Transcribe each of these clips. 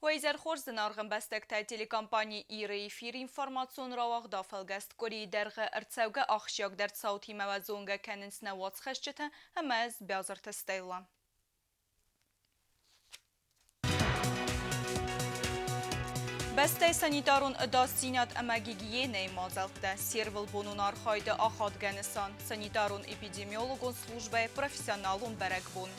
Уӕ изӕр хорз, зынаргъ ӕмбӕстӕгтӕ! Телекомпани «Ир-ы» эфир информацион рауагъд афӕлгӕст къуырийы дӕргъы ӕрцӕугӕ ахсджиагдӕр цаутимӕ уӕ зонгӕ кӕнынц нӕ уацхӕсджытӕ ӕмӕ ӕз Бязырты Стелла. Бӕстӕйы санитарон ӕдасдзинад ӕмӕ гигиенӕйы мадзӕлттӕ, се рвылбонон архайды ахадгӕ нысан, санитарон-эпидемиологон службӕйы профессионалон бӕрӕгбон.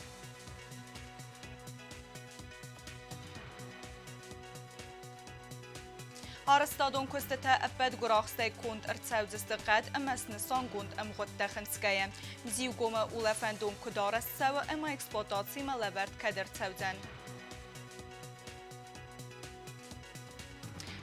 Арӕзтадон куыстытӕ ӕппӕт гуырахстӕй конд ӕрцӕудзысты хъӕд ӕмӕ снысангонд ӕмгъуыдтӕ хынцгӕйӕ. Мзиугомы улӕфӕндон куыд арӕзт цӕуы ӕмӕ эксплуатацимӕ лӕвӕрд кӕд ӕрцӕудзӕн.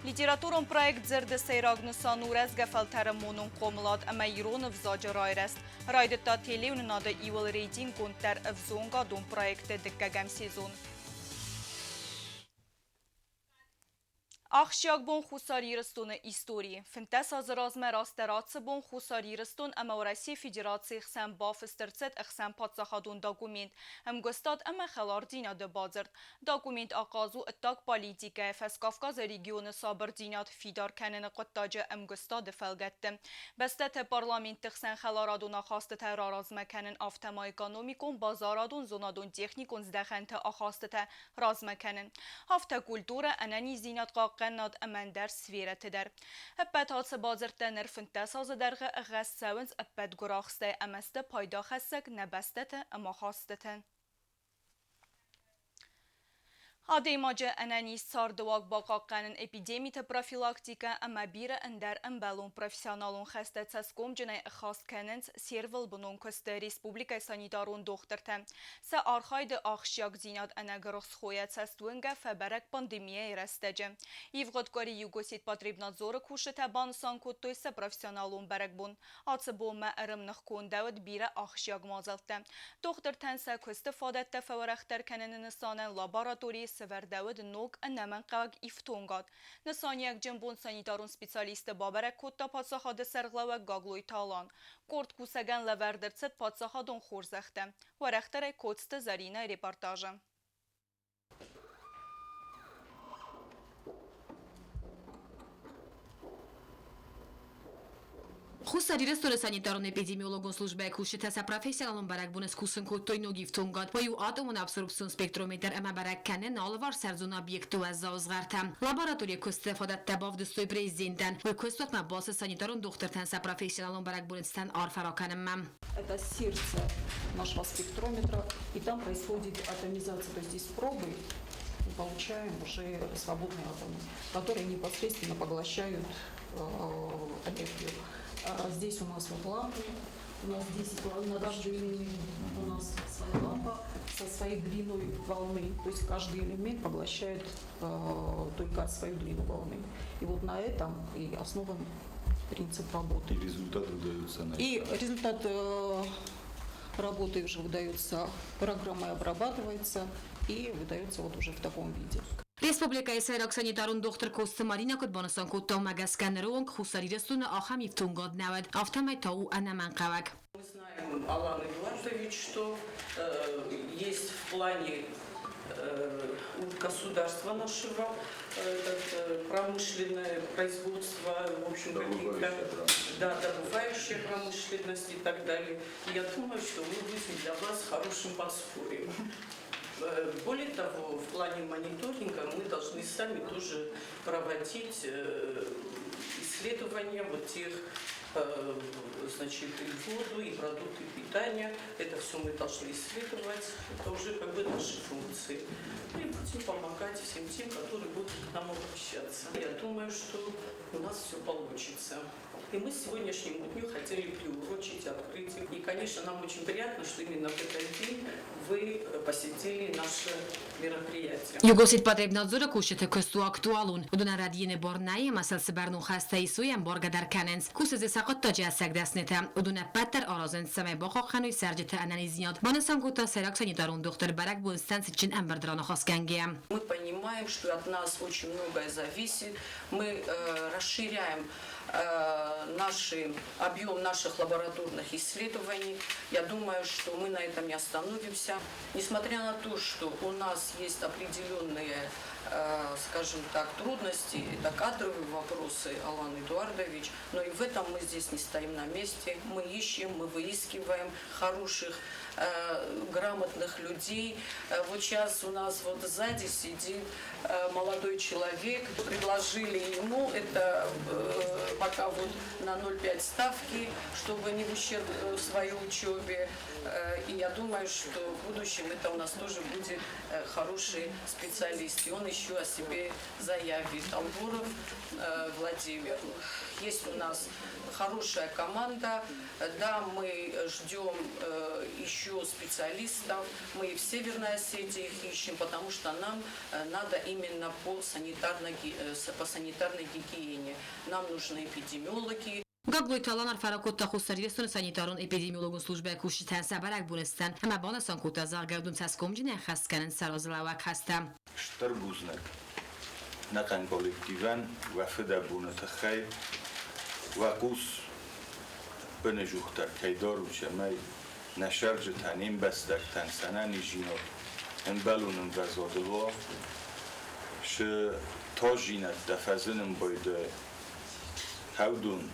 Литературон проект «Дзырды сӕйраг нысан у рӕзгӕ фӕлтӕры монон хъомылад ӕмӕ ирон ӕвзаджы райрӕзт» райдыдта телеуынынады иуыл рейтинггонддӕр ӕвзонгадон проекты дыккӕгӕм сезон. Ахсджиаг бон Хуссар Ирыстоны историйы. 15 азы размӕ растдӕр ацы бон Хуссар Ирыстон ӕмӕ Уӕрӕсейы Федерацийы хсӕн бафыст ӕрцыд ӕхсӕнпаддзахадон документ Ӕмгуыстад ӕмӕ хӕлардзинады бадзырд. Документ ахъаз у ӕддаг политикӕйы Фӕскавказы регионы сабырдзинад фидар кӕныны хъуыддаджы ӕмгуыстады фӕлгӕтты. Бӕстӕты парламентты хсӕн хӕларадон ахастытӕ раразмӕ кӕнын, афтӕ ма экономикон, базарадон, зонадон-техникон здӕхӕнты ахастытӕ размӕ кӕнын. Афтӕ культурӕ, ӕнӕниздзинад хъахъхъӕнынад ӕмӕ ӕндӕр сферӕты дӕр. Ӕппӕт ацы бадзырдтӕ ныр 15 азы дӕргъы ӕгас цӕуынц ӕппӕт гуырахстӕй ӕмӕ сты пайдахӕссӕг нӕ бӕстӕты ӕмахастытӕн. Адӕймаджы ӕнӕниз цардыуаг бахъахъхъӕнын эпидемиты профилактикӕ ӕмӕ бирӕ ӕндӕр ӕмбӕлон профессионалон хӕстӕ цӕсгомджынӕй ӕххӕст кӕнынц се рвылбонон куысты республикӕйы санитарон дохтыртӕ. Сӕ архайды ахсджиагдзинад ӕнӕгуырысхойӕ цӕстуынгӕ фӕбӕрӕг пандемийӕйы рӕстӕджы. Ивгъуыд къуыри Югосетпотребнадзоры кусджытӕ банысан кодтой сӕ профессионалон бӕрӕгбон. Ацы бонмӕ ӕрӕмных-кондӕуыд бирӕ ахсджиаг мадзӕлттӕ. Дохтыртӕн сӕ куысты фадӕттӕ фӕуӕрӕхдӕр кӕныны нысанӕн лабораторийы сӕвӕрдӕуыд ног ӕнӕмӕнгхъӕуӕг ифтонгад. Нысаниуӕгджын бон санитарон специалистты бабӕрӕг кодта паддзахады сӕргълӕууӕг Гаглойты Алан. Къорд кусӕгӕн лӕвӕрд ӕрцыд паддзахадон хорзӕхтӕ. Уӕрӕхдӕрӕй Коцты Зӕринӕйы репортажы. Хуссар Ирыстоны санитарон-эпидемиологон службӕйы кусджытӕ сӕ профессионалон бӕрӕгбоны скусын кодтой ног ифтонгад. Уый у атомон абсорбцион спектрометр ӕмӕ бӕрӕг кӕны алыварс ӕрдзон объектты уӕззау згъӕртӕ. Лабораторийы куысты фадӕттӕ бавдыстой президентӕн. Уый куыстуатмӕ бацыд санитарон дохтыртӕн сӕ профессионалон бӕрӕгбоны цытӕн арфӕ ракӕнынмӕ. Это сердце нашего спектрометра, и там происходит атомизация, то есть из пробы мы получаем уже свободные атомы, которые непосредственно поглощают энергию. Здесь у нас вот лампы, у нас здесь на каждый элемент у нас своя лампа со своей длиной волны, то есть каждый элемент поглощает только свою длину волны. И вот на этом и основан принцип работы. И результат выдается на И результат работы уже выдается, программой обрабатывается и выдается вот уже в таком виде. Республикӕйы сӕйраг санитарон дохтыр Коцты Маринӕ куыд банысан кодта, уымӕ гӕсгӕ ныры онг Хуссар Ирыстоны ахӕм ифтонгад нӕ уыд, афтӕмӕй та у ӕнӕмӕнгхъӕуӕг. Мы знаем, Алан Эдуардович, что есть в плане государства нашего этот, промышленное производство, в общем, какие-то, да, добывающая промышленность и так далее. И я думаю, что мы будем для вас хорошим подспорьем. Более того, в плане мониторинга мы должны сами тоже проводить исследования вот тех, значит, и воду, и продукты питания. Это все мы должны исследовать. Это уже как бы наши функции. Ну и будем помогать всем тем, которые будут к нам обращаться. Я думаю, что у нас все получится. И мы сегодняшнему дню хотели приурочить открытие. И, конечно, нам очень приятно, что именно в этот день вы посетили наше мероприятие. Югосетпотребнадзоры кусджыты куыст у актуалон. Уыдонӕн рӕдийыны бар нӕй ӕмӕ сыл цы бӕрнон хӕстӕ ис, уый ӕмбаргӕ дӕр кӕнынц. Кусы дзы сӕ хъуыддаджы ӕцӕг дӕснытӕ. Уыдон ӕппӕт дӕр аразынц, цӕмӕй бахъахъхъӕной цӕрджыты ӕнӕниздзинад. Банысан кодта сӕйраг санитарон дохтыр бӕрӕгбон сцен цытджын ӕмбырды раныхасгӕнгӕйӕ. Мы понимаем, что от нас очень многое зависит. Мы расширяем наши, объем наших лабораторных исследований. Я думаю, что мы на этом не остановимся. Несмотря на то, что у нас есть определенные Скажем так, трудности, это кадровые вопросы, Алан Эдуардович, но и в этом мы здесь не стоим на месте. Мы ищем, мы выискиваем хороших, грамотных людей. Вот сейчас у нас вот сзади сидит молодой человек, предложили ему это пока вот на 0,5 ставки, чтобы не в ущерб своей учебе. И я думаю, что в будущем это у нас тоже будет хороший специалист. И он еще о себе заявит. Албуров Владимир. Есть у нас хорошая команда. Да, мы ждем еще специалистов. Мы и в Северной Осетии их ищем, потому что нам надо именно по санитарной гигиене. Нам нужны эпидемиологи. Гаглойты Алан арфӕ ракодта Хуссар Ирыстоны санитарон-эпидемиологон службӕйы кусджытӕн сӕ бӕрӕгбоны цытӕн ӕмӕ банысан кодта, зӕгъгӕ, уыдон цӕсгомджынӕй ӕххӕст кӕнынц сӕ разылӕууӕг хӕстӕ. Стыр бузныг ӕнӕхъӕн коллективӕн уӕ фыдӕбоны тыххӕй, уӕ хъус ӕппынӕдзухдӕр кӕй дарут, цӕмӕй нӕ цӕрджытӕ, не мбӕстӕгтӕн сӕ ӕнӕниздзинад ӕмбӕлон ӕмвӕзадыл уа, цы тасдзинӕдтӕ фӕзынын байдайы, уыдон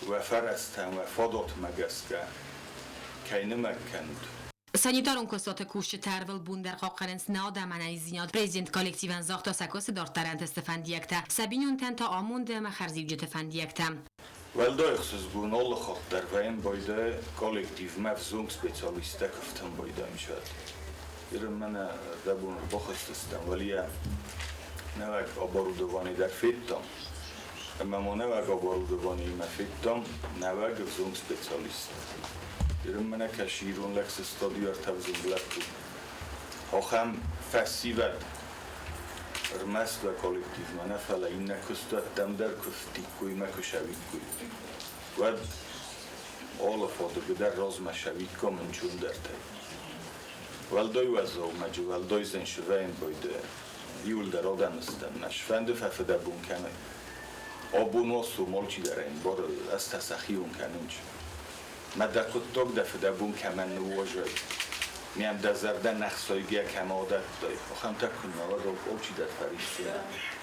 уӕ фӕрӕзтӕм, уӕ фадатмӕ гӕсгӕ кӕй нымӕг кӕнут. Санитарон куыстуаты кусджытӕ ӕрвылбон дӕр хъахъхъӕнынц нӕ адӕмы ӕнӕниздзинад. Президент коллективӕн загъта сӕ куысты дарддӕр ӕнтысты фӕндиӕгтӕ, сӕ бинонтӕн та амонды ӕмӕ хӕрзиуджыты фӕндиӕгтӕ. Уӕлдай ӕхсызгон алы хатт дӕр вӕййын байдайы коллективмӕ ӕвзонг специалисттӕ куы байдайынц. Ирын мӕнӕ дӕ бон ӕрбахызтыстӕм, уӕлийӕ нӕуӕг оборудовани дӕр федтам. Ӕмӕ ма нӕуӕг оборудованиимӕ федтам нӕуӕг ӕвзонг специалист. Ирын мӕнӕ кӕсы ирон лӕг сыстади ӕртӕ ӕвзонг лӕппу. Ахӕм фӕсивӕд ӕрмӕст уӕ коллективмӕ нӕ, фӕлӕ иннӕ куыстуӕттӕм дӕр куы фтиккой мӕ куы сӕуиккой. Уӕд алы фадыгы дӕр размӕ сӕуиккам ӕнцондӕртӕй. Уӕлдай уӕззау мӕджы, уӕлдай зын сывӕйын байдайы. Иуылдӕр адӕм стӕм, нӕ сфӕнды фӕфыдӕбон кӕной. Абон ацу, алчидӕр ӕмбары, ӕз та сӕхион кӕнынч. Мӕ дӕ хъуыддаг дӕ фыдӕбон кӕмӕн ныууазай, мӕм дӕ зӕрдӕ нӕхсайгӕ кӕмӕ адӕттай, ахӕмтӕ куыннӕ уӕд алчидӕр фӕрисдзынӕ,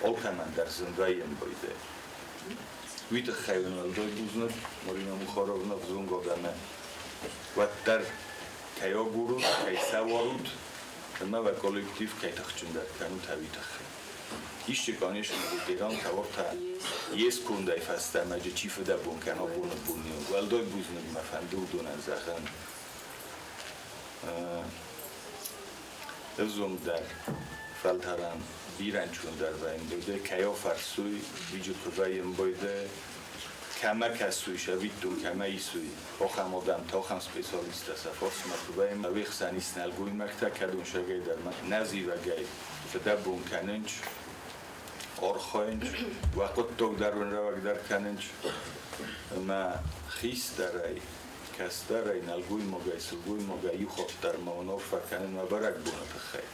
алкӕмӕн дӕр зын вӕййын байдайы. Уый тыххӕй уын уӕлдай бузныг, Марина Мухаровна, ӕвзонг адӕмы уӕддӕр кӕй агурут, кӕй сӕвӕрут, ӕмӕ уӕ коллектив кӕй тыхджындӕр кӕнут, уый тыххӕй. Исчи, конечно, ветерантӕ уӕртӕ йе скондӕй фӕстӕмӕ чи фыдӕбон кӕна абоны бонны онг. Уӕлдай бузныг мӕ фӕнды уыдонӕн зӕгъын. Ӕвзонгдӕр фӕлтӕрӕн бирӕ ӕнцондӕр вӕййын байдайы, кӕй афӕрсой, уыйджы куы вӕййын байдайы, кӕмӕ кӕсой, сӕвиттон кӕмӕ исой, ахӕм адӕмтӕ, ахӕм специалисттӕ сӕ фарсмӕ куы вӕййын, уе хсӕн ис нӕлгоймӕгтӕ, кӕдон сагӕй дӕр ма нӕзивӕгӕй фыдӕбон кӕнынч, архайынч, уӕ хъуыддаг дӕр уын рӕуӕгдӕр кӕнынч, ӕмӕ хистӕрӕй, кӕстӕрӕй, нӕлгоймагӕй, сылгоймагӕй иу хатт дӕр ма уын арфӕ кӕнын уӕ бӕрӕгбоны тыххӕй.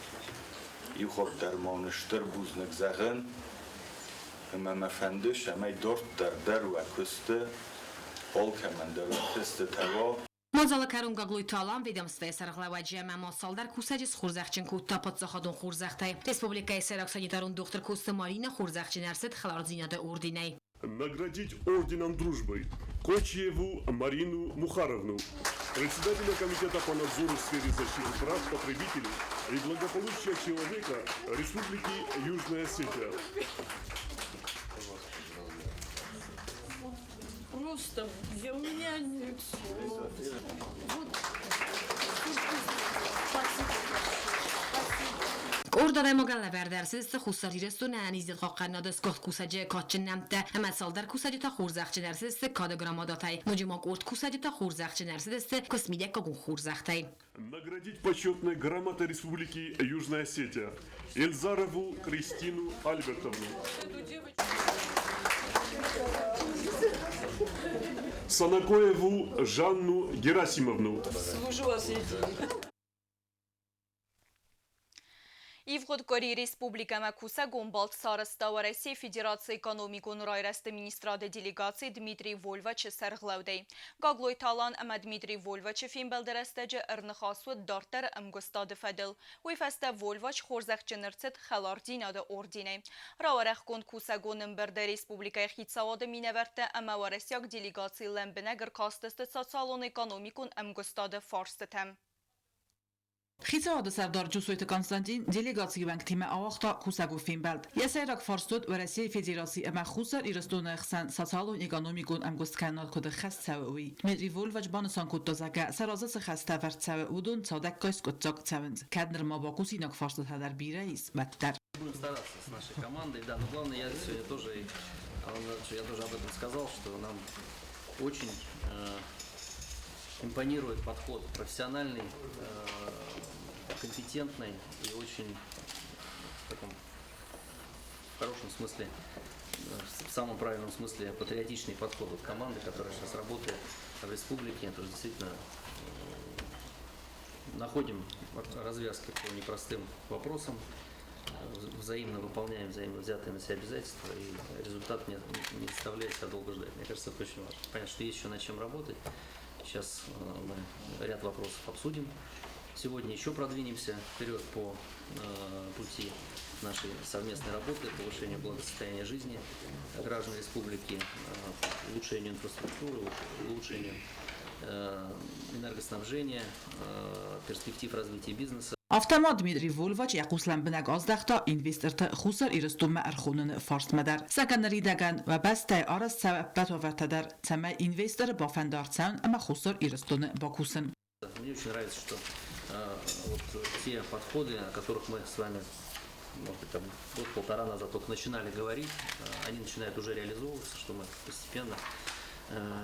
Иу хатт дӕр ма уын стыр бузныг зӕгъын, ӕмӕ мӕ фӕнды, цӕмӕй дарддӕр дӕр уӕ куысты алкӕмӕн дӕр ӕнтыстытӕ уа. Мадзалы кӕрон Гаглойты Алан ведомствӕйы сӕргълӕууӕджы ӕмӕ ма цалдӕр кусӕджы схорзӕхджын кодта паддзахадон хорзӕхтӕй. Республикӕйы сӕйраг санитарон дохтыр Коцты Марина хорзӕхджын ӕрцыд хӕлардзинады орденӕй. Наградить орденом дружбы Кочиеву Марину Мухаровну, председателя Комитета по надзору в сфере защиты прав потребителей и благополучия человека Республики Южная Осетия. Просто у меня нет слов. Вот. Спасибо большое. Спасибо. Къорд адӕймагӕн лӕвӕрд ӕрцыдысты Хуссар Ирыстоны ӕнӕниздзинад хъахъхъӕнынады сгуыхт кусӕджы кадджын нӕмттӕ ӕмӕ цалдӕр кусӕджы та хорзӕхджын ӕрцыдысты кады грамотатӕй. Ноджы ма къорд кусӕджы та хорзӕхджын ӕрцыдысты куыстмидӕггагон хорзӕхтӕй. Наградить почетной грамотой Республики Южная Осетия Эльзарову Кристину Альбертовну. Санакоеву Жанну Герасимовну. Служу Осетии. Ивгъуыд Ивгъуыд къуыри республикӕмӕ кусӕгон балц сарӕзта Уӕрӕсейы Федерацийы экономикон райрӕзты министрады делегаци Дмитрий Вольвачы сӕргълӕудӕй. Гаглойты Алан ӕмӕ Дмитрий Вольвачы фембӕлды рӕстӕджы ӕрныхас уыд дарддӕры ӕмгуыстады фӕдыл. Уый фӕстӕ Вольвач хорзӕхджын ӕрцыд Хӕлардзинады орденӕй. Рауӕрӕхгонд кусӕгон ӕмбырды республикӕйы хицауады минӕвӕрттӕ ӕмӕ уӕрӕсейаг делегаци лӕмбынӕг ӕркастысты социалон-экономикон ӕмгуыстады фарстытӕм. Хицауады сӕрдар Джусойты Константин делегацийы уӕнгтимӕ ауагъта кусӕгон фембӕлд. Йӕ сӕйраг фарст уыд Уӕрӕсейы Федераци ӕмӕ Хуссар Ирыстоны ӕхсӕн социалон-экономикон ӕмгуысткӕнынад куыд ӕххӕст цӕуы, уый. Дмитрий Вольвач банысан кодта, зӕгъгӕ, сӕ разы цы хӕстӕ ӕвӕрд цӕуы, уыдон цадӕггай скъуыддзаг цӕуынц, кӕд нырма бакусинаг фарстытӕ дӕр бирӕ ис, уӕддӕр. Будем стараться с нашей командой, да, но главное, я сегодня тоже, я тоже об этом сказал, что нам очень импонирует подход профессиональный, компетентный и очень в таком хорошем смысле, в самом правильном смысле патриотичный подход от команды, которая сейчас работает в республике. Это действительно находим развязки по непростым вопросам, взаимно выполняем взаимно взятые на себя обязательства, и результат не заставляет себя долго ждать. Мне кажется, это очень важно. Понятно, что есть еще над чем работать. Сейчас мы ряд вопросов обсудим. Сегодня еще продвинемся вперед по пути нашей совместной работы, повышению благосостояния жизни граждан республики, улучшению инфраструктуры, улучшению энергоснабжения, перспектив развития бизнеса. Афтӕ ма Дмитрий Вольвач йӕ хъус лӕмбынӕг аздӕхта инвесторты Хуссар Ирыстонмӕ ӕрхоныны фарстмӕ дӕр. Зӕгъгӕ, ныридӕгӕн уӕ бӕстӕйы арӕзт цӕуы ӕппӕт уавӕртӕ дӕр, цӕмӕй инвесторы бафӕнда ӕрцӕуын ӕмӕ Хуссар Ирыстоны бакусын. Мне очень нравится, что вот те подходы, о которых мы с вами, может быть, там, год-полтора назад только начинали говорить, они начинают уже реализовываться, что мы постепенно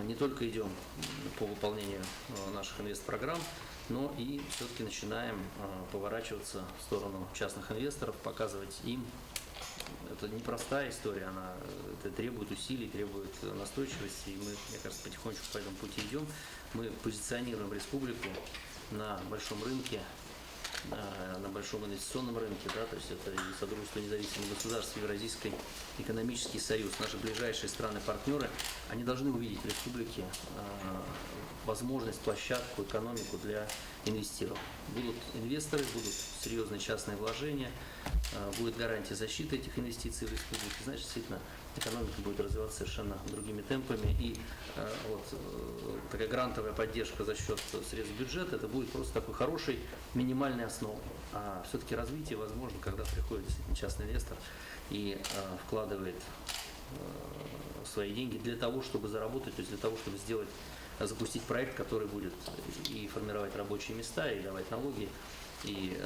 не только идем по выполнению наших инвестпрограмм, но и все-таки начинаем поворачиваться в сторону частных инвесторов, показывать им. Это непростая история, она это требует усилий, требует настойчивости, и мы, мне кажется, потихонечку по этому пути идем. Мы позиционируем республику на большом рынке, на большом инвестиционном рынке, да, то есть это и Содружество независимых государств, Евразийский экономический союз, наши ближайшие страны-партнеры, они должны увидеть в республике возможность, площадку, экономику для инвестиров. Будут инвесторы, будут серьезные частные вложения, будет гарантия защиты этих инвестиций в республике, значит, действительно, экономика будет развиваться совершенно другими темпами. И вот такая грантовая поддержка за счет средств бюджета, это будет просто такой хорошей минимальной основой. А все-таки развитие возможно, когда приходит действительно частный инвестор и вкладывает свои деньги для того, чтобы заработать, то есть для того, чтобы запустить проект, который будет и формировать рабочие места, и давать налоги, и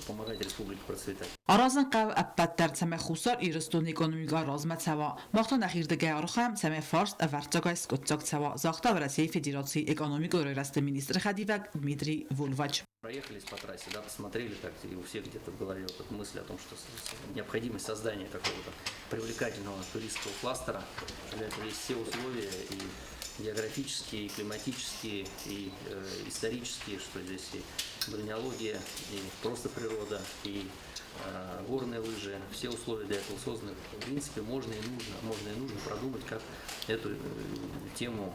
помогать республике процветать. Аразын хъӕуы ӕппӕт дӕр, цӕмӕй Хуссар Ирыстоны экономикӕ размӕ цӕуа. Мах та нӕхирдыгӕй архайӕм, цӕмӕй фарст ӕвӕрццагӕй скъуыддзаг цӕуа, загъта Уӕрӕсейы Федерацийы экономикон райрӕзты министры хӕдивӕг Дмитрий Вольвач. Проехались по трассе, да, посмотрели так, и у всех где-то в голове вот эта мысль о том, что необходимость создания какого-то привлекательного туристского кластера. Для этого есть все условия и географические, и климатические, и исторические, что здесь и бальнеология, и просто природа, и горные лыжи. Все условия для этого созданы. В принципе, можно и нужно продумать, как эту тему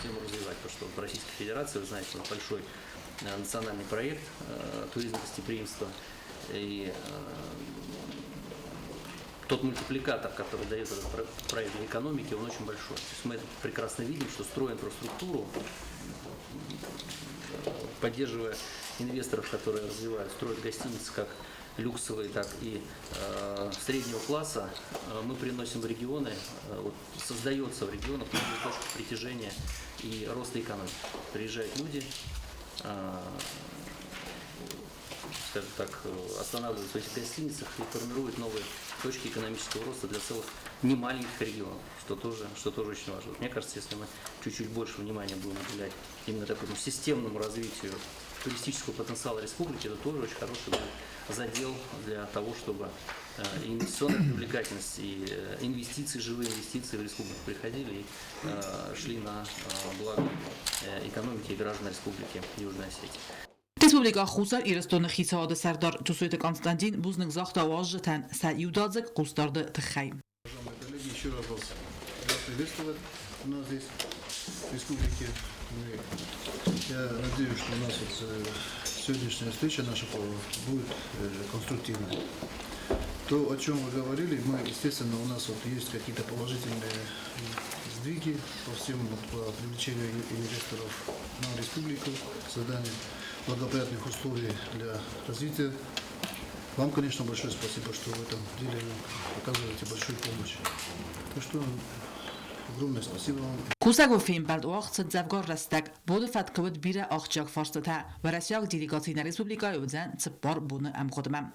развивать. Потому что в Российской Федерации, вы знаете, у нас большой национальный проект туризм гостеприимства. И тот мультипликатор, который дает этот проект для экономики, он очень большой. То есть мы это прекрасно видим, что строя инфраструктуру, поддерживая инвесторов, которые развивают, строят гостиницы как люксовые, так и среднего класса, мы приносим в регионы, вот, создается в регионах новая точка притяжения и роста экономики. Приезжают люди, скажем так, останавливаются в этих гостиницах и формируют новые точки экономического роста для целых немаленьких регионов, что тоже очень важно. Вот мне кажется, если мы чуть-чуть больше внимания будем уделять именно такому системному развитию туристического потенциала республики, это тоже очень хороший будет задел для того, чтобы и инвестиционная привлекательность, и инвестиции, живые инвестиции в республику приходили и шли на благо экономики и граждан Республики Южная Осетия. Республикӕ Хуссар Ирыстоны Хицауады Сӕрдар Джусойты Константин бузныг загъта уазджытӕн сӕ иудадзыг хъусдарды тыххӕй. Уважаемые коллеги, еще раз вас рад приветствовать у нас здесь, в республике. Мы, я надеюсь, что у нас вот сегодняшняя встреча наша будет конструктивной. То, о чем вы говорили, мы, естественно, у нас вот есть какие-то положительные сдвиги по всем вот, по привлечению инвесторов на республику, созданию благоприятных условий для развития. Вам, конечно, большое спасибо, что в этом деле оказываете большую помощь. Так что огромное спасибо вам. Кусӕгон фембӕлд уагъд цыд дзӕвгар рӕстӕг. Боны фӕткы уыд бирӕ ахсджиаг фарстытӕ. Уӕрӕсейаг делегаци нӕ республикӕйы уыдзӕн 4 боны ӕмгъуыдмӕ.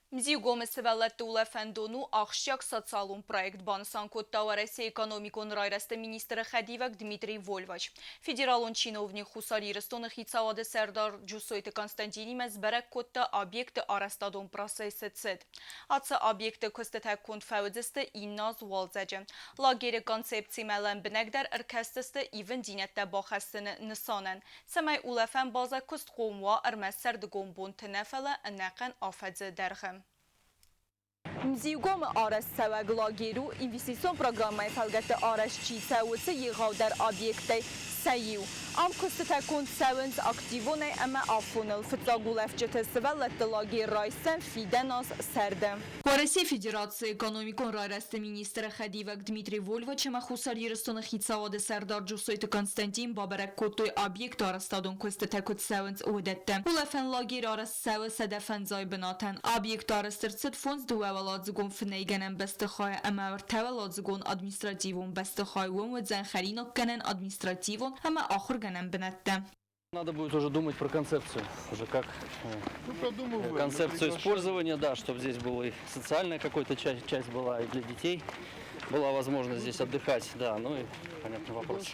Мзиугомы сывӕллӕтты улӕфӕндон у ахсджиаг социалон проект, банысан кодта Уӕрӕсейы экономикон райрӕзты министры хӕдивӕг Дмитрий Вольвач. Федералон чиновник Хуссар Ирыстоны хицауады сӕрдар Джусойты Константинимӕ сбӕрӕг кодта объекты арӕзтадон процессы цыд. Ацы объекты куыстытӕ конд фӕуыдзысты иннӕ аз уалдзӕджы. Лагеры концепцимӕ лӕмбынӕгдӕр ӕркӕсдзысты ивындзинӕдтӕ бахӕссыны нысанӕн, цӕмӕй улӕфӕн базӕ куыстхъом уа ӕрмӕст сӕрдыгон бонты нӕ, фӕлӕ ӕнӕхъӕн афӕдзы дӕргъы. Мзиугомы арӕзтцӕуӕг лагерь у инвестицион программӕйы фӕлгӕтты арӕзт чи цӕуы, уыцы егъаудӕр объекттӕй сӕ иу. Ам куыстытӕ конд цӕуынц активонӕй ӕмӕ афоныл. Фыццаг улӕфджыты сывӕллӕтты лагерь райсдзӕн фидӕн аз сӕрды. Уӕрӕсейы Федерацийы экономикон райрӕзты министры хӕдивӕг Дмитрий Вольвач ӕмӕ Хуссар Ирыстоны хицауады сӕрдар Джусойты Константин бабӕрӕг кодтой объекты арӕзтадон куыстытӕ куыд цӕуынц, уыдӕттӕ. Улӕфӕн лагерь арӕзт цӕуы 105 бынатӕн. Объект арӕзт ӕрцыд фондз дыууӕуӕладзыгон фынӕйгӕнӕн бӕстыхайы ӕмӕ ӕртӕуӕладзыгон административон бӕстыхай. Уым уыдзӕн хӕринаггӕнӕн, административон ӕмӕ ахуыргӕнӕн бынӕттӕ. Надо будет уже думать про концепцию, уже как Ну, концепцию использования, да, чтобы здесь была и социальная какая-то часть была, и для детей была возможность здесь отдыхать, да, ну и понятный вопрос.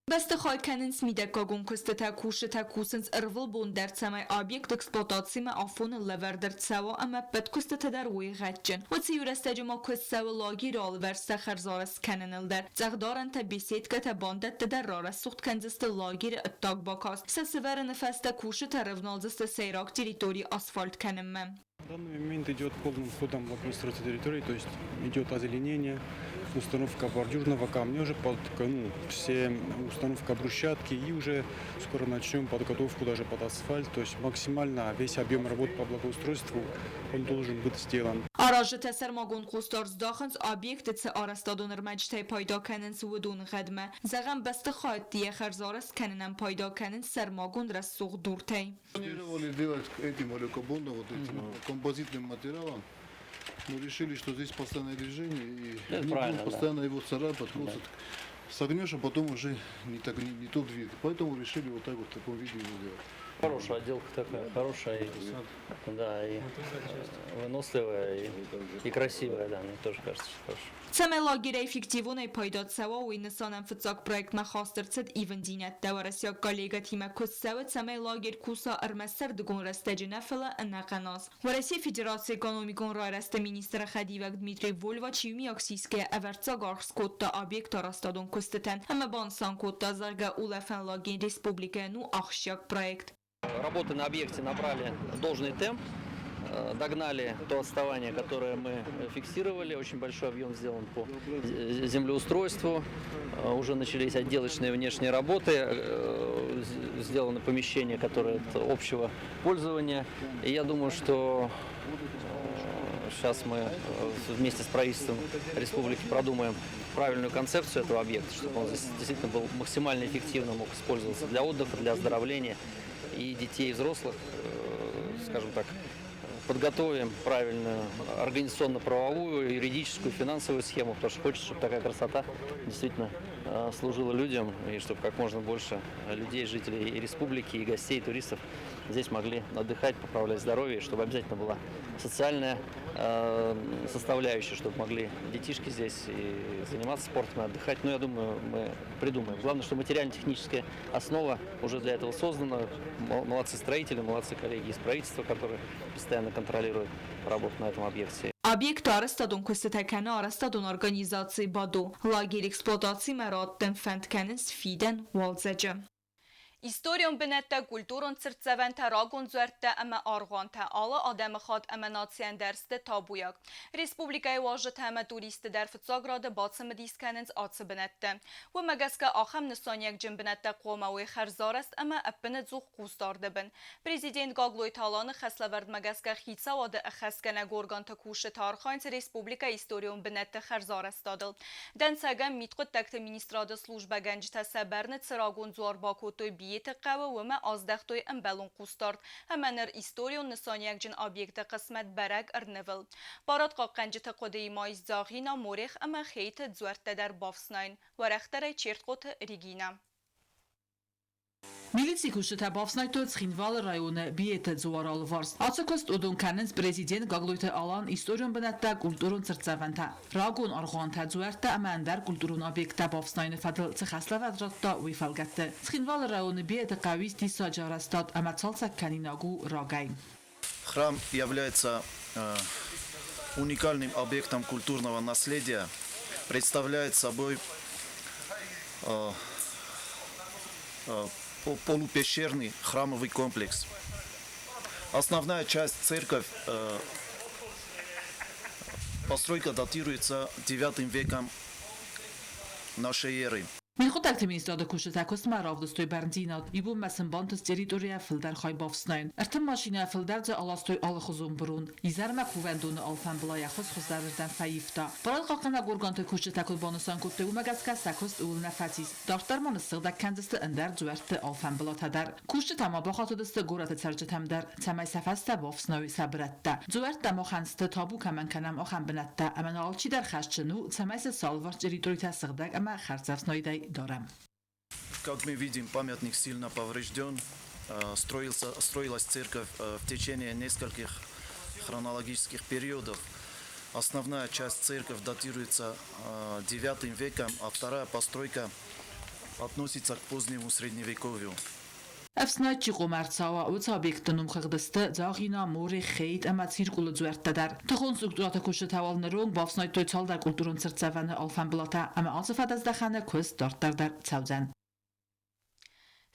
Бӕстыхай кӕнынц мидӕггагон куыстытӕ, кусджытӕ кусынц ӕрвылбон дӕр, цӕмӕй объект эксплуатацимӕ афоныл лӕвӕрд ӕрцӕуа ӕмӕ ӕппӕт куыстытӕ дӕр уой гъӕдджын. Уыцы иу рӕстӕджы ма куыст цӕуы лагеры алывӕрстӕ хӕрзарӕзт кӕныныл дӕр. Цъӕхдарӕнтӕ, беседкӕтӕ, бандӕттӕ дӕр рарӕсугъд кӕндзысты лагеры ӕддаг бакаст. Сӕ сывӕрыны фӕстӕ кусджытӕ рывналдзысты сӕйраг территори асфальт кӕнынмӕ. В данный момент идет полным ходом благоустройство территории, то есть идет озеленение, установка бордюрного камня уже под, ну, все установка брусчатки, и уже скоро начнем подготовку даже под асфальт, то есть максимально весь объем работ по благоустройству он должен быть сделан. Аразджытӕ сӕрмагонд хъусдард здахынц объекты цы арӕзтадон ӕрмӕджытӕй пайда кӕнынц, уыдоны гъӕдмӕ. Зӕгъӕм, бӕстыхӕйтты йӕ хӕрзарӕзт кӕнынӕн пайда кӕнынц сӕрмагонд рӕсугъд дуртӕй. Планировали делать этим алюкобондом, вот этим композитным материалом, но решили, что здесь постоянное движение, и Это не правильно, будем да. постоянно его царапать, просто согнешь, а потом уже не, так, не тот вид. Поэтому решили вот так вот в таком виде его сделать. Хорошая отделка такая, хорошая, и, да, и выносливая, и красивая, да, мне тоже кажется, что хорошая. Цӕмӕй лагерӕй эффективонӕй пайда цӕуа, уый нысанӕн фыццаг проектмӕ хаст ӕрцыд ивындзинӕдтӕ. Уӕрӕсейаг коллегӕтимӕ куыст цӕуы, цӕмӕй лагерь куса ӕрмӕст сӕрдыгон рӕстӕджы нӕ, фӕлӕ ӕнӕхъӕн аз. Уӕрӕсейы Федерацийы экономикон райрӕзты министры хӕдивӕг Дмитрий Вольвач иумиаг сисгӕйӕ ӕвӕрццаг аргъ скодта объекты арӕзтадон куыстытӕн ӕмӕ банысан кодта, зӕгъгӕ, улӕфӕн лагерь республикӕйӕн у ахсджиаг проект. Работы на объекте набрали должный темп, догнали то отставание, которое мы фиксировали. Очень большой объем сделан по землеустройству. Уже начались отделочные внешние работы, сделаны помещения, которые общего пользования. И я думаю, что сейчас мы вместе с правительством республики продумаем правильную концепцию этого объекта, чтобы он здесь действительно был максимально эффективно, мог использоваться для отдыха, для оздоровления и детей, и взрослых, скажем так, подготовим правильную организационно-правовую, юридическую, финансовую схему, потому что хочется, чтобы такая красота действительно служила людям, и чтобы как можно больше людей, жителей и республики, и гостей, и туристов здесь могли отдыхать, поправлять здоровье, и чтобы обязательно была социальная составляющая, чтобы могли детишки здесь и заниматься спортом, и отдыхать. Но я думаю, мы придумаем. Главное, что материально-техническая основа уже для этого создана. Молодцы строители, молодцы коллеги из правительства, которые постоянно контролируют работу на этом объекте. Объекты арӕзтадон куыстытӕ кӕны арӕзтадон организаци БАДО. Лагерь эксплуатацимӕ раттын фӕнд кӕнынц фидӕн уалдзӕджы. Историон бынӕттӕ, культурон цыртдзӕвӕнтӕ, рагон дзуӕрттӕ ӕмӕ аргъуантӕ алы адӕмыхатт ӕмӕ нацийӕн дӕр сты табуйаг. Республикӕйы уазджытӕ ӕмӕ туристты дӕр фыццаг рады бацымыдис кӕнынц ацы бынӕтты. Уымӕ гӕсгӕ ахӕм нысаниуӕгджын бынӕттӕ хъуамӕ уой хӕрзарӕзт ӕмӕ ӕппынӕдзух хъусдарды бын. Президент Гаглойты Аланы хӕслӕвӕрдмӕ гӕсгӕ хицауады ӕххӕстгӕнӕг органты кусджытӕ архайынц республикӕйы историон бынӕтты хӕрзарӕзтадыл. Дӕнцӕгӕн мидхъуыддӕгты министрады службӕгӕнджытӕ сӕ бӕрны цы рагон дзуар бакодтой Биеты хъӕуы, уымӕ аздӕхтой ӕмбӕлон хъусдард ӕмӕ ныр историон нысаниуӕгджын объекты хъысмӕт бӕрӕг ӕрнывыл. Барадхъахъхъӕнджыты хъуыдыйы ма ис Дзагъина, Морех ӕмӕ Хейты дзуӕрттӕ дӕр бафснайын. Уӕрӕхдӕрӕй Чертхъоты Регинӕ. Милицийы кусджытӕ бафснайдтой Цхинвалы районы Биеты дзуары алыварс. Ацы куыст уыдон кӕнынц президент Гаглойты Алан историон бынӕттӕ, культурон цыртдзӕвӕнтӕ, рагон аргъуантӕ, дзуӕрттӕ ӕмӕ ӕндӕр культурон объекттӕ бафснайыны фӕдыл цы хӕслӕвӕрд радта, уый фӕлгӕтты. Цхинвалы районы Биеты хъӕуы ис диссаджы арӕзтад ӕмӕ цалцӕгкӕнинаг у рагӕй. Храм является уникальным объектом культурного наследия, представляет собой полупещерный храмовый комплекс. Основная часть церковь, постройка датируется IX веком нашей эры. Мидхъуыддӕгты министрады кусджытӕ куыстмӕ равдыстой бӕрндзинад, иубонмӕ сын бантыст территорийӕ фылдӕр хай бафснайын. Ӕртын машинӕйӕ фылдӕр дзы аластой алыхуызон бырон. Изӕрмӕ кувӕндоны алфӕмбылайӕ хуыз хуыздӕрырдӕм фӕивта. Барадхъахъхъӕнӕг органты кусджытӕ куыд банысан кодтой, уымӕ гӕсгӕ сӕ куыст ууыл нӕ фӕцис. Дарддӕр ма ныссыгъдӕг кӕндзысты ӕндӕр дзуӕртты алфӕмбылатӕ дӕр. Кусджытӕ ма бахатыдысты горӕты цӕрджытӕм дӕр, цӕмӕй сӕ фӕстӕ бафснайой сӕ бырӕттӕ. Дзуӕрттӕ махӕн сты табу кӕмӕн кӕнӕм, ахӕм бынӕттӕ, ӕмӕ нӕ алчидӕр хӕсджын у, цӕмӕй сӕ салварс территоритӕ сыгъдӕг ӕмӕ хӕрзӕфснайдӕй дарӕм. Как мы видим, памятник сильно поврежден. Строился, строилась церковь в течение нескольких хронологических периодов. Основная часть церковь датируется IX веком, а вторая постройка относится к позднему средневековью. Ӕфснайд чи хъом ӕрцӕуа, уыцы объектты номхыгъды сты Дзагъина, Море, Хейт ӕмӕ Циркъулы дзуӕрттӕ дӕр. Тыхон структурӕты кусджытӕ уал ныронг бафснайдтой цалдӕр культурон цыртдзӕвӕны алфӕмбылатӕ ӕмӕ ацы фӕдӕздӕхӕны куыст дарддӕр дӕр цӕудзӕн.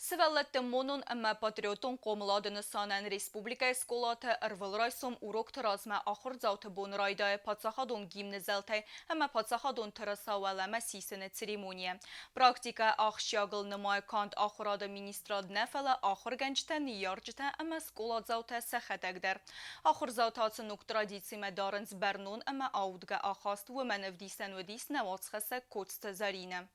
Сывӕллӕтты монон ӕмӕ патриотон хъомылады нысанӕн республикӕйы скъолаты ӕрвылрайсом урокты размӕ ахуырдзауты бон райдайы паддзахадон гимны зӕлтӕй ӕмӕ паддзахадон тырыса уӕлӕмӕ сисыны церемонийӕ. Практикӕ ахсджиагыл нымайы канд ахуырады министрад нӕ, фӕлӕ ахуыргӕнджытӕ, ныййарджытӕ ӕмӕ скъоладзаутӕ сӕхӕдӕг дӕр. Ахуырдзаутӕ ацы ног традицимӕ дарынц бӕрнон ӕмӕ аудгӕ ахаст, уымӕн ӕвдисӕн уыдис нӕ уацхӕссӕг Коцты Зӕринӕ.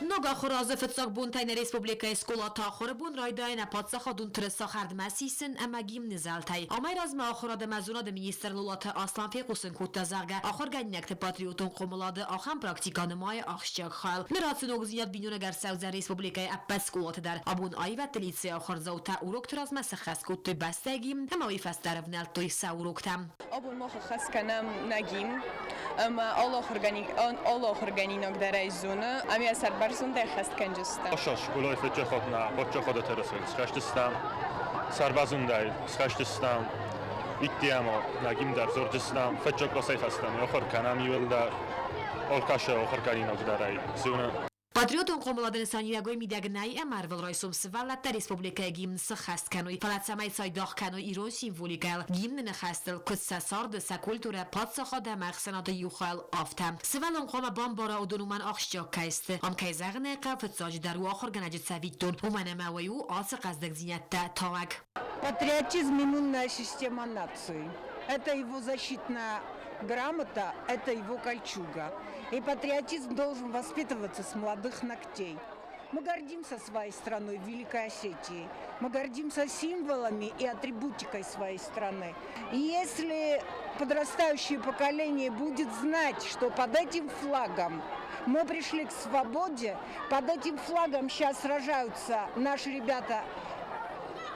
Ног ахуыры азы фыццаг бонтӕй нӕ республикӕйы скъолаты ахуыры бон райдайы нӕ паддзахадон тырыса хӕрдмӕ сисын ӕмӕ гимны зӕлтӕй. Амӕй размӕ ахуырад ӕмӕ зонады министр Лолаты Аслан фехъусын кодта, зӕгъгӕ, ахуыргӕнинӕгты патриотон хъомылады ахӕм практикӕ нымайы ахсджиаг хайыл. Ныр ацы ногдзинад биноныг ӕрцӕудзӕн республикӕйы ӕппӕт скъолаты дӕр. Абон аивӕдты лицейы ахуырдзаутӕ урокты размӕ сӕххӕст кодтой бӕстӕйы гимн ӕмӕ уый фӕстӕ ӕрӕвнӕлдтой сӕ уроктӕм. Абон мах ӕххӕст кӕнӕм нӕ гимн ӕмӕ алы ахуыргӕнинаг дӕр ӕй зоны ӕмӕ йӕ сӕрбӕрзондӕй ӕххӕст кӕнджыстӕм. Скъолайы фӕччӕхатнӕ тырысыл схӕстыстӕм, сӕрбӕрзондӕй схӕстыстӕм, иттиӕмӕ нӕ гимн дӕр дзурдзыстӕм, фӕччӕ къласӕй хӕстӕм, ахуыр кӕнӕм иуылдӕр алкӕцы ахуыргӕнинаг дӕр ӕй зоны. Патриотон хъомылады нысаниуӕгӕй мидӕг нӕй ӕмӕ ӕрвылрайсом сывӕллӕттӕ республикӕйы гимн сыххӕст кӕной, фӕлӕ цӕмӕй цайдагъ кӕной ирон символикӕйыл, гимны ныхӕстыл, куыд сӕ царды, сӕ культурӕ, паддзахад ӕмӕ ӕхсӕнады иу хайыл, афтӕ. Сывӕллон хъуамӕ бамбара, уыдон уымӕн ахсджиаг кӕй сты. Ам, кӕй зӕгъын ӕй хъӕуы, фыццаджыдӕр у ахуыргӕнӕджы цӕвиттон, уымӕн ӕмӕ уый у ацы хъӕздыгдзинӕдтӕ тауӕг. Патриотизм – иммунная система нации. Это его защитная грамота – это его кольчуга. И патриотизм должен воспитываться с молодых ногтей. Мы гордимся своей страной, Великой Осетией. Мы гордимся символами и атрибутикой своей страны. И если подрастающее поколение будет знать, что под этим флагом мы пришли к свободе, под этим флагом сейчас сражаются наши ребята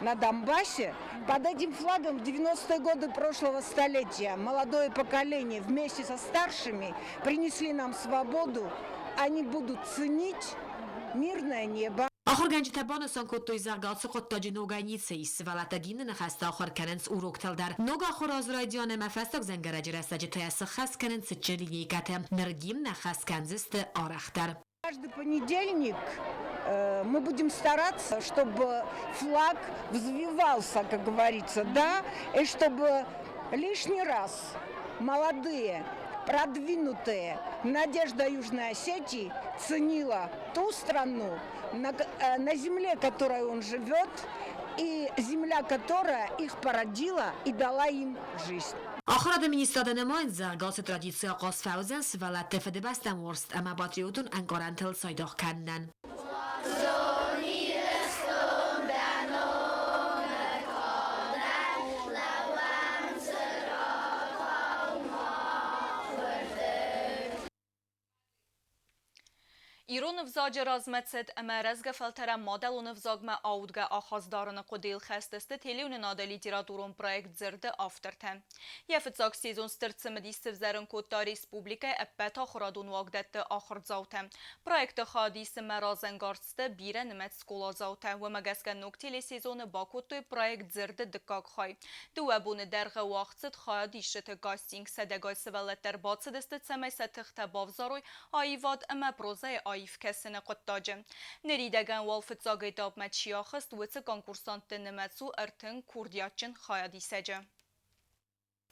на Донбассе, под этим флагом в 90-е годы прошлого столетия молодое поколение вместе со старшими принесли нам свободу, они будут ценить мирное небо. Ахуыргӕнджытӕ банысан кодтой, зӕгъгӕ, ацы хъуыддаджы ногӕй ницы ис. Сывӕллӕттӕ гимны ныхӕстӕ ахуыр кӕнынц уроктыл дӕр. Ног ахуыры аз райдиан ӕмӕ фӕстаг дзӕнгӕрӕджы рӕстӕджы та сыххӕст кӕнынц цытджын линейкӕтӕ. Ныр гимн ӕххӕст кӕндзысты арӕхдӕр. Каждый понедельник мы будем стараться, чтобы флаг взвивался, как говорится, да, и чтобы лишний раз молодые, продвинутые Надежда Южной Осетии ценила ту страну, на земле, которой он живет, и земля, которая их породила и дала им жизнь. Ахуырады министрады нымайынц, зӕгъгӕ, ацы традици ахъаз фӕуыдзӕн сывӕллӕтты фыдыбӕстӕм уарзт ӕмӕ патриотон ӕнкъарӕнтыл цайдагъ кӕнынӕн. Ирон ӕвзаджы размӕцыд ӕмӕ рӕзгӕ фӕлтӕрӕн мадӕлон ӕвзагмӕ аудгӕ ахаст дарыны хъуыдыйыл хӕст сты телеуынынады литературон проект «Дзырд-ы» автортӕ. Йӕ фыццаг сезон стыр цымыдис сывзӕрын кодта республикӕйы ӕппӕт ахуырадон уагдӕтты ахуырдзаутӕ. Проекты хайад исынмӕ разӕнгард сты бирӕнымӕц скъоладзаутӕ. Уымӕ гӕсгӕ ног телесезоны бакодтой проект «Дзырд-ы» дыккаг хай. Дыууӕ боны дӕргъы уагъд цыд хайадисджыты кастинг. Сӕдӕгай сывӕллӕттӕ ӕрбацыдысты, цӕмӕй сӕ тыхтӕ бавзарой аивад ӕмӕ прозӕйы аив кӕсыны хъуыддаджы. Ныридӕгӕн уал фыццаг этапмӕ чи ахызт, уыцы конкурсантты нымӕц у 30 курдиатджын хайадисӕджы.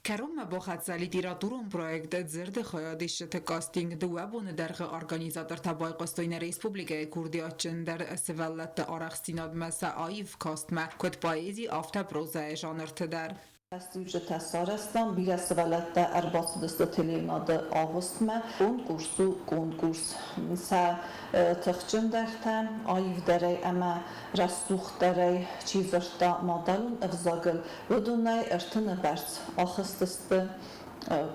Кӕронмӕ бахӕццӕ литературон проект «Дзырды хайадисджыты кастинг» дыууӕ боны дӕргъы организатортӕ байхъуыстой нӕ республикӕйы курдиатджындӕр сывӕллӕтты арӕхстдзинадмӕ сӕ аив кастмӕ, куыд поэзи, афтӕ прозӕйы жанрты дӕр. Фӕстиуджытӕ сарӕзтам, бирӕ сывӕллӕттӕ ӕрбацыдысты телеуынады агъуыстмӕ. Конкурс у конкурс. Сӕ тыхджындӕртӕ аивдӕрӕй ӕмӕ рӕсугъддӕрӕй чи дзырдта мадӕлон ӕвзагыл, уыдонӕй ӕртыны бӕрц ахызтысты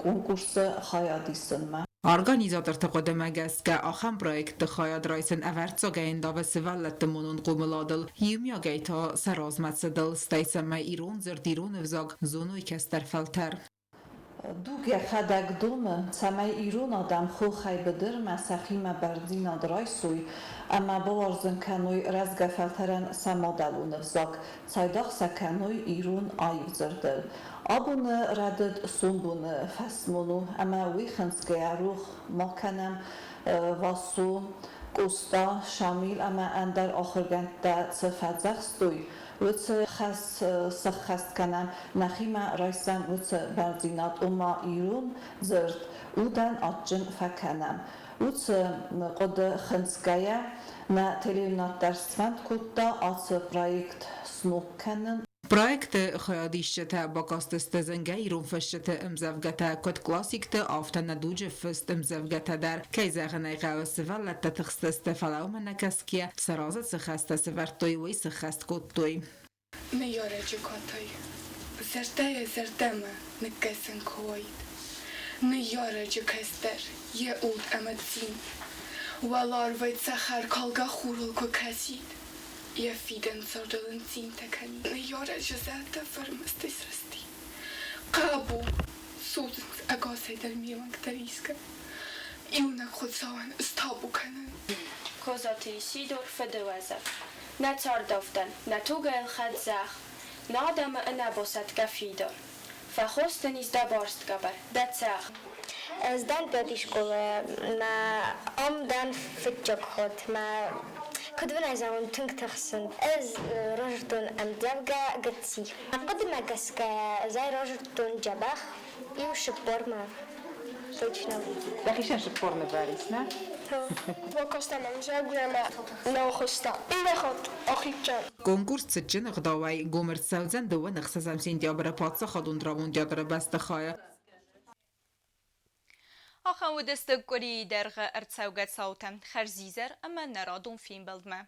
конкурсы хайад исынмӕ. Организаторты хъуыдымӕ гӕсгӕ, ахӕм проектты хайад райсын ӕвӕрццагӕй ӕндавы сывӕллӕтты монон хъомыладыл, иумиагӕй та сӕ размӕцыдыл, стӕй цӕмӕй ирон дзырд, ирон ӕвзаг зоной кӕстӕр фӕлтӕр. Дуг йӕхӕдӕг домы, цӕмӕй ирон адӕм хохӕй быдырмӕ сӕхимӕ бӕрндзинад райсой ӕмӕ бауарзын кӕной рӕзгӕ фӕлтӕрӕн сӕ мадӕлон ӕвзаг, цайдагъ сӕ кӕной ирон аив дзырдыл. Абоны рӕдыд сомбоны фӕсмон у, ӕмӕ уый хынцгӕйӕ рох ма кӕнӕм Васо, Къоста, Шамил ӕмӕ ӕндӕр ахуыргӕндтӕ цы фӕдзӕхстой, уыцы хӕс сӕххӕст кӕнӕм, нӕхимӕ райсӕм уыцы бӕрндзинад, ома ирон дзырд удӕн адджын фӕкӕнӕм. Уыцы хъуыды хынцгӕйӕ нӕ телеуынад дӕр сфӕнд кодта ацы проект сног кӕнын. Проекты хайадисджытӕ бакастысты зынгӕ ирон фысджыты ӕмдзӕвгӕтӕ, куыд классикты, афтӕ нӕ дуджы фыст ӕмдзӕвгӕтӕ дӕр. Кӕй зӕгъын ӕй хъӕуы, сывӕллӕттӕ тыхстысты, фӕлӕ уымӕ нӕ кӕсгӕйӕ, сӕ разы цы хӕстӕ сӕвӕрдтой, уый сыххӕст кодтой. Ныййарӕджы катай зӕрдӕйӕ зӕрдӕмӕ ныккӕсын куы уаид. Ныййарӕджы кӕстӕр йӕ уд ӕмӕ цин уӕларвӕй цӕхӕркалгӕ хурыл куы кӕсид, йӕ фидӕн цардыл ын цинтӕ кӕнид. Ныййарӕджы зӕрдӕ фырмӕстӕй срысти. Хъӕбул, судзынц ӕгасӕй дӕр ме уӕнгтӕ рисгӕ. Иунӕг Хуыцауӕн стабу кӕнын. Козаты Исидор фыдыуӕзӕг. Нӕ цардӕвдӕн, нӕ тугӕлхӕд зӕхх, Нӕ адӕмы ӕнӕбасӕтгӕ фидар. Фӕхосдзӕнис дӕ барст гӕбӕр, дӕ цӕхх. Ӕз дӕн пятый школайӕ, мӕ ам дӕн фыццаг хатт. Мӕ куыд уын ӕй зӕгъон, тынг тыхсын. Ӕз разырдтон ӕмдзӕвгӕ Гыцци. Мӕ хъуыдымӕ гӕсгӕ ӕз ӕй разырдтон дзӕбӕх, иу цыппормӕ точно. Дӕхицӕн цыппор нывӕрис, нӕ? Бакастӕн ӕмдзӕвгӕ ӕмӕ нӕ хъуыста. Иннӕ хатт ахицӕн. Конкурс цытджын ӕгъдауӕй гом ӕрцӕудзӕн 26 сентябры Паддзахадон драмон театры бӕстыхайы. Ахӕм уыдысты къуырийы дӕргъы ӕрцӕугӕ цаутӕ, хӕрзизӕр ӕмӕ нӕрадон фембӕлдмӕ.